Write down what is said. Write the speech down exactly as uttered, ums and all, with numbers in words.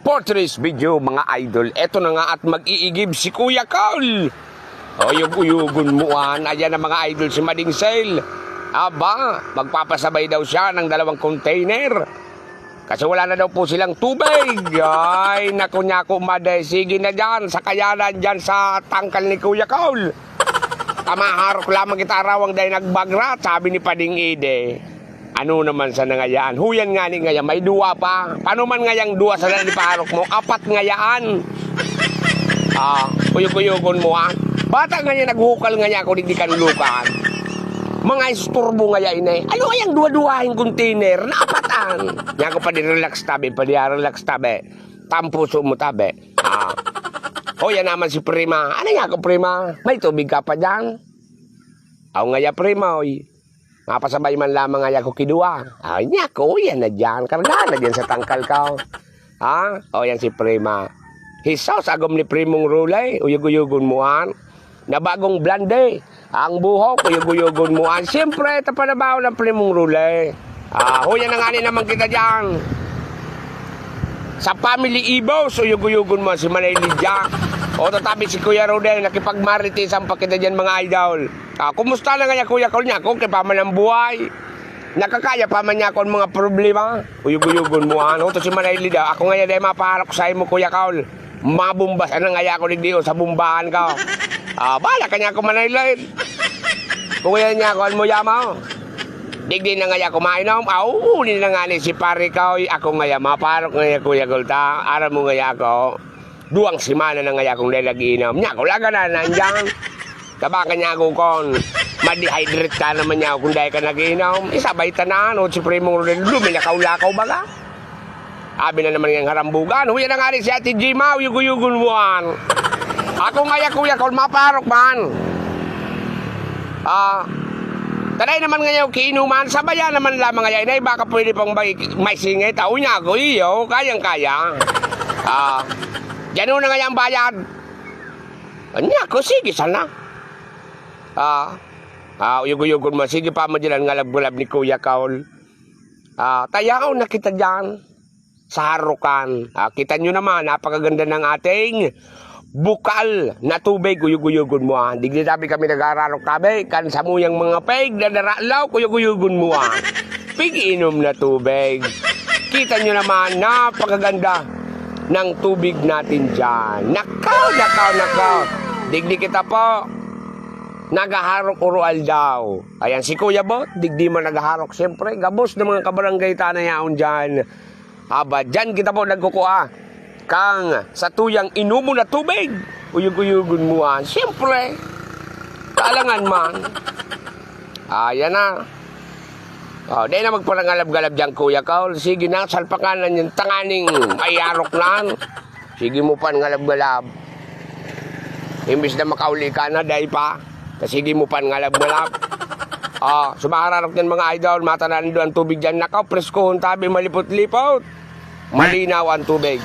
For today's video, mga idol, eto na nga at mag-iigib si Kuya Carl. Uyog-uyogon mo an, ayan na, mga idol, si Mading Sale. Aba, magpapasabay daw siya ng dalawang container. Kasi wala na daw po silang tubig. Ay, naku, nyaku, made. Sige na diyan, sa kayanan diyan sa tangkal ni Kuya Carl. Kamaharok lamang kita arawang dai nagbagrat, sabi ni Pading Ide. Ano naman sa nangayaan? Huyan nga ni ngaya, may duwa pa. Paano man ngayang duwa sa dali paharok mo? Apat ngayaan. Ah, uyog-uyogon mo, ah. Bata ngaya naghukal ngaya ako digdi kanulokan. Mga isturbo ngaya inay. Ano ngayang duwa-duwahing container? Naapatan. Nyaku, Padi, relax tabi, Padi, ah, relax tabi. Tampuso mo tabi. Ah. O, yan naman si Prima. Ano nyaku, Prima? May tubig ka pa diyan? Aw ngaya, Prima, oy. Mapasabay man lamang ngaya ako ki duwa. Ay, nyaku, yan na diyan. Karga na diyan sa tangkal ka. Ha? O, yan si Prima. Hisaw sa agom ni Primong Rulay. Uyog-uyogon mo an. Na bagong blonde. Ang buhok, uyog-uyogon mo an. Siyempre, ito pa na ba ang Primong Rulay? Ah, huyan na nga ni naman kita diyan. Sa family Ibos, uyog-uyogon mo si Manay Lydia. O, tatabi si Kuya Rodel, nakipagmaritisan pa kita diyan, mga idol. Ah, kumusta na ngaya, Kuya Carl, nyaku, okay pa man ang buhay? Nakakaya pa man nyaku an mga problema? Uyog-uyogon mo, ano? To si Manay Lydia, ako ngaya dai mapaharok sa imo, Kuya Carl. Mabomba sana ngaya ako digdi, o, sa bombahan ka. Ah, bahala ka nyaku, Manay Lloyd. Kung yan nyaku an mo yama, o. Digdi na ngaya ako mainom. Aw, uli na nga ni si pare ka, oy. Ako ngaya, maparok ngaya, Kuya Carl, ta. Aram mo ngaya ako. Duwang semana na ngaya akong dai nag-iinom. Nyaku, laga na nandiyan. Tabakan nyaku kon ma-dehydrate ka naman nyaku kung dai ka nag-iinom. Isabay tanan, o si Primong Rodel, luminakaw-lakaw baga. Abi na naman ngayang harambugan. Huya na nga rin si Ate Jima, uyog-uyogon mo an. Ako ngaya, Kuya Carl, maparok man. Ah, taray naman ngaya kiinuman, sabayan naman lamang ngaya, inay, baka pwede pang may, may singit. Ah, unya ako, iyo, kayang-kaya. Ah, diyan na ngaya ang bayad. Anya ko, sige sana. Ah, ah, uyog-uyogon mo. Sige pa mo diyan ang ngalab-ngalab ni Kuya Carl. Ah, tayaw na kita diyan sa harukan. Ah, kita nyo naman, napakaganda ng ating bukal na tubig. Uyog-uyogon mo, ah. Digdi tabi kami naghararok tabi. Kan samuyang mga peg na daralaw, uyog-uyogon mo, ah. Pig-inom na tubig. Kita nyo naman, napakaganda ng tubig natin dyan. Nakaw, nakaw, nakaw. Digdi kita po naghaharok oro aldaw. Ayan, si Kuya Bot, digdi man naghaharok. Siyempre, gabos na mga kabarangay ta na yaon dyan. Aba, dyan kita po nagkukua kang satuyang inomon na tubig. Uyog-uyogon mo, ah. Siyempre, kailangan man. Ayan na. Oh, dai na magparangalab-galab diyan, Kuya Carl. Sige na, salpakan na niyan tanganing mayarok na. Sige mo pan ngalab-ngalab. Imbis na makauli ka na, dai pa. Ta sige mo pan ngalab-ngalab. Oh, sumahararok niyan, mga idol. Matanan do ang tubig diyan. Nakaw, preskohon tabi, malipot-lipot. Malinaw ang tubig.